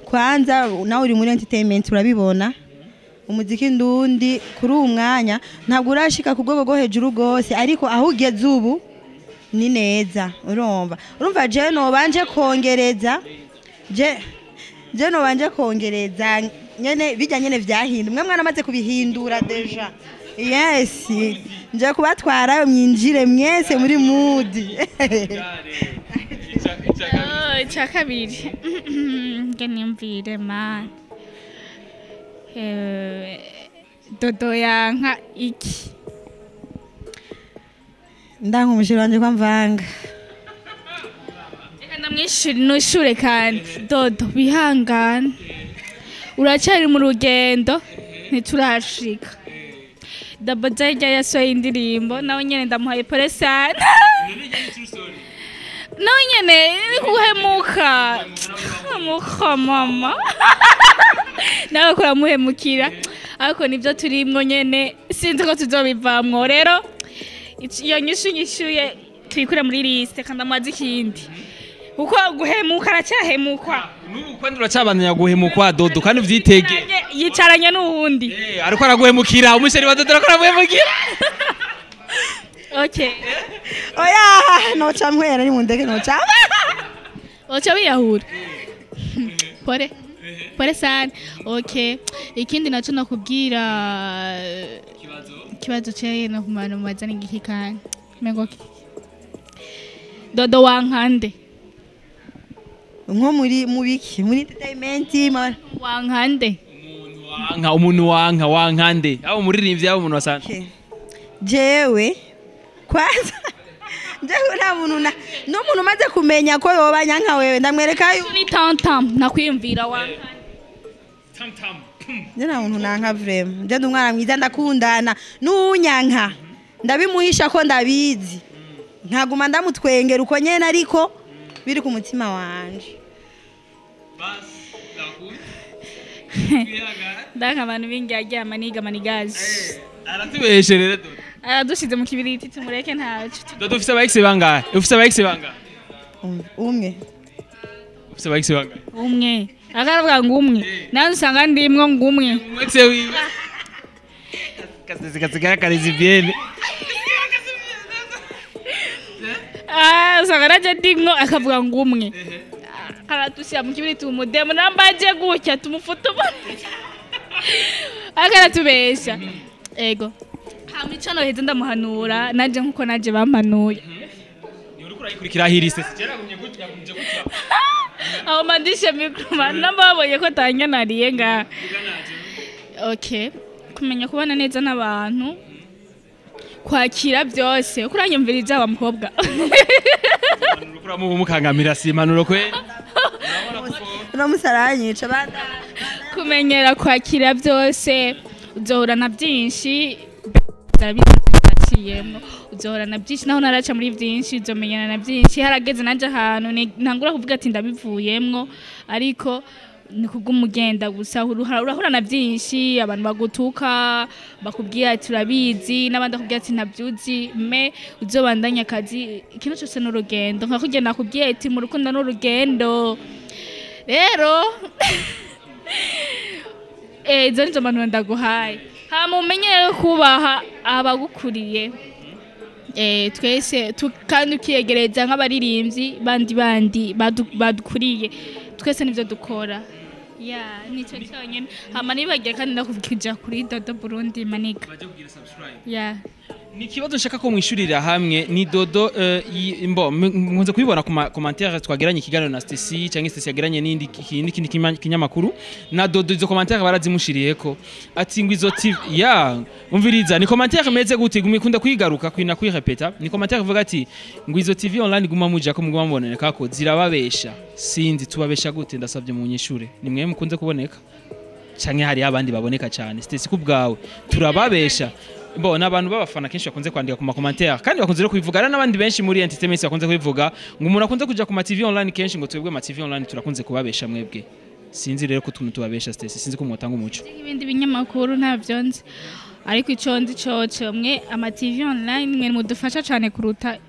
kwanza, nawe uri muri entertainment urabibona, umuziki ndundi kuri uwu mwanya ntabwo urashika ku rwego rwo hejuru rwose, ariko aho ugeze ubu ni neza. Urumva jewe nobanje kongereza je Je nobanje kongereza nyene bijya nyene vyahinda mwe mwana amaze kubihindura déjà. Yes, nje kubatwara mwinjire mwese muri mood. Oh, icya kabiri nge nimvire man. Dodo yanka iki? Ndanka umushiri wanje kwa mvanga. Reka ndamwishure nushure kandi Dodo bihangane, uracyari mu rugendo ntiturashika. Double J yasohoye indirimbo nawe nyene ndamuhaye pole sana, nawe nyene ni kuhemuka muka mama nawe kuramuhemukira, ariko nibyo turimwo nyene sinzi ko tuzobivamwo. Rero iyo nyishu nyishuye tuyikure muri liste kandi amazi ikindi kuko guhemuka aracyahemukwa. N'ubu kandi uracabandanya guhemukwa Dodo kandi uvyitege. Yicaranye n'uwundi. Ariko araguhemukira umusheri wa Dodo, ariko araguhemukira. Okay. Oya, noca mpwera ni mundeke noca. Oca wiyahura. Pole pole sana. Okay, ikindi naco nakubwira ikibazo cyaye no kumana mazana igiki kandi mengo Dodo wankande nko muri mubiki muri entertainment wankande wanka umuntu wanka wankande abo umuririmbyi abo umuntu wasanzwe. Okay. Jewe kwanza jewe nta muntu na n'umuntu umaze kumenya ko yoba nyanka wewe ndamwereka yu ni tantam nakwiyumvira wankande. Tam tam. Nje nta muntu nanka vraiment. Je ndi umwana mwiza ndakundana n'unyanka ndabimuhisha ko ndabizi nkaguma ndamutwengera uko nyene ariko biri ku mutima wanje. Ndanka abantu b'indyarya maniga manigazi. Aratubeshe rero Dodo. Aradushize mu kibiriti tumureke ntaco. Dodo ufise aba ex bangahe? Ufise aba ex bangahe? Umwe. Ufise aba ex bangahe? Umwe. Akaravuga ngo umwe. Nanze usanga ndimwo ngo umwe. Umu ex wiwe. Kasese kasigara karezi bien. Ah, usanga naje ndimwo akavuga ngo umwe. Akaradushyira mu kibiriti umudemo nambaje gutya tumufuta. Akaratubesha. Ego. Hama ico noheze ndamuhanura naje nkuko naje bampanuye. Ni uriko urayikurikira hirise. Cyaragumye gutya gumye gutya. Aho mandishe micro nambabonye ko tanyanariye nga. Okay. Kumenya kubana neza n'abantu. Kwakira byose. Ukuranyumviriza wa mukobwa. Uriko uramukangamira si impanuro kwe. No musaranyica banda. Kumenyera kwakira byose uzohora na byinshi zarabiciyemo uzohora na byinshi naho naraca muri byinshi uzomenyana na byinshi. Harageze nanje ahantu ntangura kuvuga ati ndabivuyemwo ariko ni kubw'umugenda gusa urahura na byinshi abantu bagutuka bakubwira ati urabizi n'abandi bakubwira ati ntabyuzi me uzobandanya akazi ikintu cyose n'urugendo nka kugenda nakubwiye ati mu rukundo n'urugendo rero. Izo nizo mpanuro ndaguhaye. Hama umenye rero kubaha abagukuriye. Twese kandi ukiyegereza nk'abaririmbyi bandi badukuriye twese nivyo dukora. Ya nico cyonyine. Hama nibagiye kandi ndakubwira kuri Dodo Burundi maniga. Baje kugira subscribe. Ya. Ni kibazo nshaka ko mwishurira hamwe ni Dodo mbo nkunze kubibona ku commentaire twagiranye ikiganiro na Stacy cyangwa Stacy yagiranye n'indi kindi kinyamakuru na Dodo izo commentaire barazimushiriyeko ati ngo izo TV ya umviriza ni commentaire meze gute gumikunda kwigaruka kwina kwirepeta ni commentaire ivuga ati ngo izo TV online guma muja ko muguma muboneka ko zirababesha sinzi tubabesha gute ndasabye mu nyishure ni mwe mukunze kuboneka canke hari abandi baboneka cyane Stacy kubwawe turababesha. Bo n'abantu babafana kenshi bakunze kwandika ku makomantere kandi bakunze no kubivuga ari n'abandi benshi muri entertainment bakunze kubivuga ngo umuntu akunze kuja ku ma TV online kenshi ngo twebwe ma TV online turakunze kubabesha mwebwe. Sinzi rero ko tuntu tubabesha Stacy sinzi ko mwotanga umuco. Ibindi binyamakuru ntavyo nzi ariko ico nzi coco mwe ama TV online mwe mudufasha cyane kuruta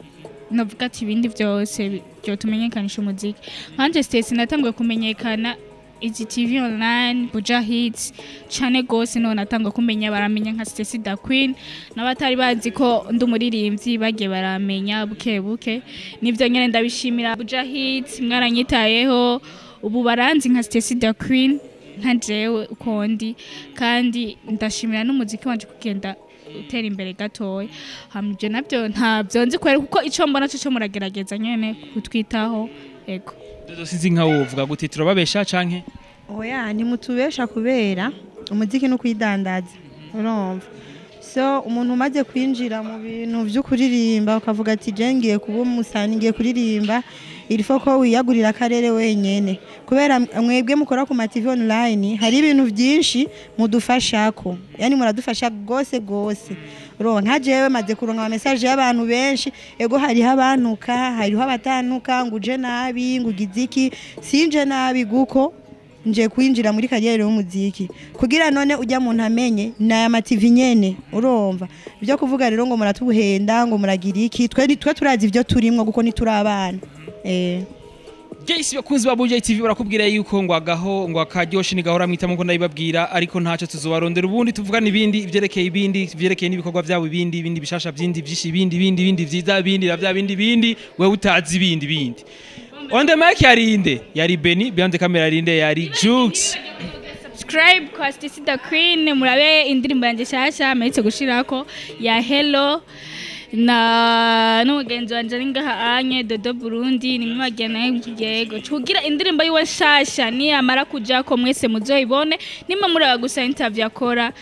navuga ati ibindi byose byo tumenyekanisha umuziki. Nkanje Stacy natanguye kumenyekana izi TV online Buja Hits cyane gose none natanga kumenya baramenya nka Stacy da Queen n'abatari bazi ko ndi umuririmbyi bagiye baramenya buke buke nivyo nyene ndabishimira Buja Hits mwaranyitayeho Ubu baranzi nka Stacy the Queen, nka jewe ukondi, kandi ndashimira n'umuziki wanje kugenda utera imbere gatoya. Hama ibyo nabyo ntabyo nzi kubera kuko ico mbona cyo muragerageza nyene kutwitaho. Ego. Dodo sinzi nka wovuga gute, turababesha canke? Oya, ntimutubesha kubera umuziki no kwidandaza, urumva. So umuntu umaze kwinjira mu bintu byo kuririmba ukavuga ati je ngiye kuba umusani, ngiye kuririmba, il faut ko wiyagurira akarere wenyene, kubera mwebwe mukora ku ma TV online hari ibintu byinshi mudufashako, yani muradufasha gose gose. Urumva nka jewe maze kuronka ama message y'abantu benshi, ego hariho abantuka, hariho abatanuka, ngo uje nabi, ngo ugize iki, sinje nabi guko nje kwinjira muri kariyeri y'umuziki kugira none ujya muntu amenye naya ma TV nyene. Urumva ibyo kuvuga rero ngo muratuhenda ngo muragira iki, twe turazi ibyo turimwo kuko nituri abana. Guys, bakunzi ba Buja TV barakubwira yuko ngo agaho ngo akaryoshe ni gahora mwita muko ndabibabwira, ariko ntaco tuzobarondera ubundi tuvugana ibindi ivyerekeye ibindi ivyerekeye n'ibikorwa byabo ibindi ibindi bishasha byindi byinshi ibindi ibindi ibindi vyiza ibindi bya bindi bindi wewe utazi ibindi bindi. On the mic yari inde, yari Benny, behind the camera yari inde, yari Jux. Subscribe kwa Stacy the Queen, murabe indirimbo yanje shasha metse gushirako ya Hello na n'umugenzi wanje ari ngaha anye Dodo Burundi, nimwagena yego kugira indirimbo yiwe nshasha niyamara kujako mwese muzoyibone. Nimba muraba gusa interview akora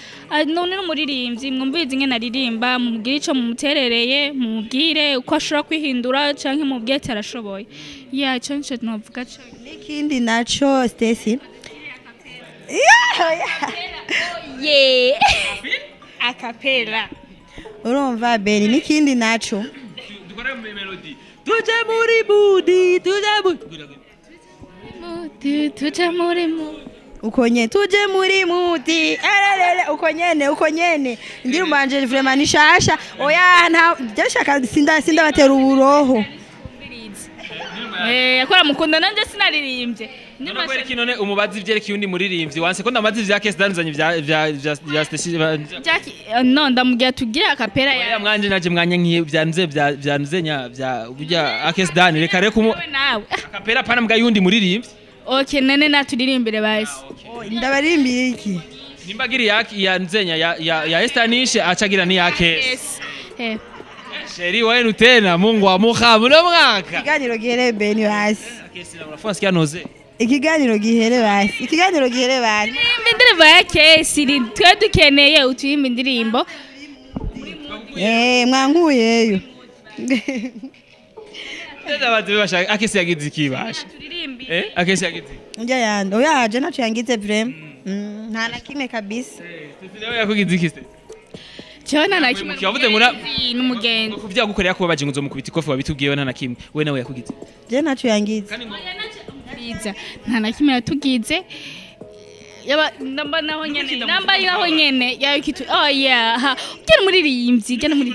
none n'umuririmbyi mwumvize ingene aririmba, mumubwire ico mumuterereye, mumubwire uko ashobora kwihindura canke mumubwire ati arashoboye. Ya ico nico novuga co. N'ikindi naco Stacy, yeah acapella. Urumva Beri, n'ikindi naco dukora melody, tuje muri budi, tuje muri tuje muri mu uko nyene, tuje muri muti ararere uko nyene, uko nyene ndirimbo yanje vraiment ni shasha. Oya nta byashaka sinda batera uburoho. Akora mukunda nanje sinaririmbye. None kweri kinone umubazi ivyerekeye undi muririmbyi wanse ko ndamazi vya Kesi danzanye vya vya vya Stacy Jackie, no ndamubwira tugira akapera ya mwanje naje mwanya nkiye vyanze vyanze nya vya burya Akesi Dan reka reka nawe akapera pana mbwa yundi muririmbyi. Okay, nene naturirimbire basi. Ndabarimbiye iki nimbagiri ya nzenya ya ya Estanishe acagira ni ya Kesi. Sheri wenu tena Mungu amuha muno mwaka. Ikiganiro gihere Beni basi. Akesi na Francis yanoze. Ikiganiro gihere basi. Ikiganiro gihere basi. Indirimbo ya Kesi twe dukeneye utuyimba indirimbo. Mwankuyeyo. Tena bazi bashaka Akesi yagize ikibasha. Akesi yagize. Njya yando. Oya je nacho yangize vraiment. Nta na kimwe kabisa. Sisi nawe yakugize iki se? Chona na kimwe. Yavuze ngo n'umugenzi. Kuvya gukorera kuba baje ngo mukubita ikofi wabitubwiye nta na kimwe. We nawe yakugize. Je nacho yangize. Biza. Nta na kimwe yatugize. Yaba namba naho nyene. Namba naho nyene yayo kitu. Oh yeah. Ugera muri rimbyi, ugera muri.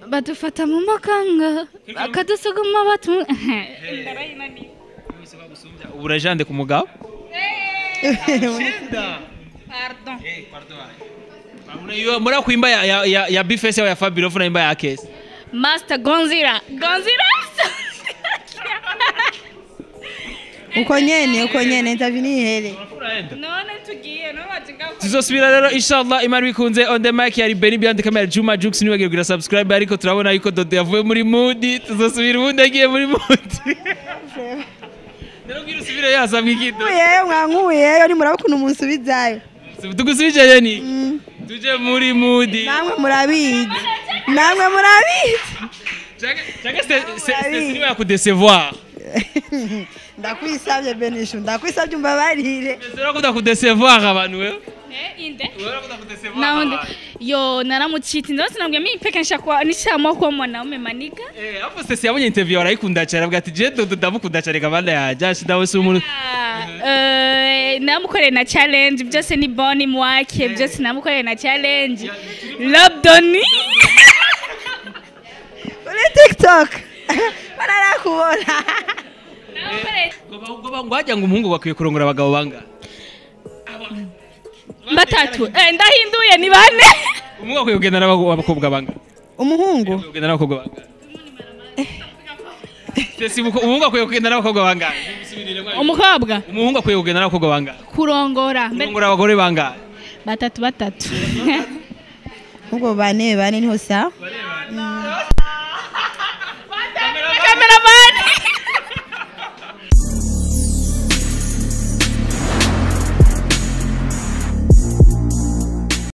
Badufata mu makanga. Akadusuguma batu. Urajande ku mugabo? Pardon. Pardon. Mura kuimba ya Bifese ya Fabio funa imba ya Kesi. Master Gonzira. Gonzira. Uko nyene interview ni here. None tugiye no bajenga. Tuzosubira rero inshallah Imana bikunze. On the mic yari Benny, behind the camera Juma Jux. Nibagiye kugira subscribe ariko turabona yuko Dodo yavuye muri mood. Tuzosubira ubundi agiye muri mood. Rero ngira usubire yasabwe ikido. Yewe mwankuyeyo ni muraba kuntu munsubizayo. Tugusubije ni. Tuje muri mood. Namwe murabizi. Namwe murabizi. Chaka c'est niwe yakudecevoir. Ndakwisabye Benishu, ndakwisabye umbabarire. Urakunda kudecevoir abantu wewe? Inde. Urakunda kudecevoir. Naonde yo naramuchiti ndose nabwiye mimi peke nshakwa nishama kwa mwanaume maniga. Apo sisi yabonye interview arayikunda cyane avuga ati je Dodo ndamukunda cyane kabanda yaje ndawe si umuntu. Namukoreye na challenge byose ni boni mwake byose namukoreye na challenge. Lobdoni. Kuri TikTok. Bararakubona. Ngo wajya ngo umuhungu bakwiye kurongora abagabo banga batatu. Ndahinduye ni bane. Umuhungu akwiye kugenda n'abakobwa banga. Umuhungu kugenda n'abakobwa banga. Stacy, umuhungu akwiye kugenda n'abakobwa bangahe? Umukobwa Umuhungu akwiye kugenda n'abakobwa bangahe? Kurongora Kurongora abagore bangahe? Batatu batatu. Ubwo bane bane niho sa.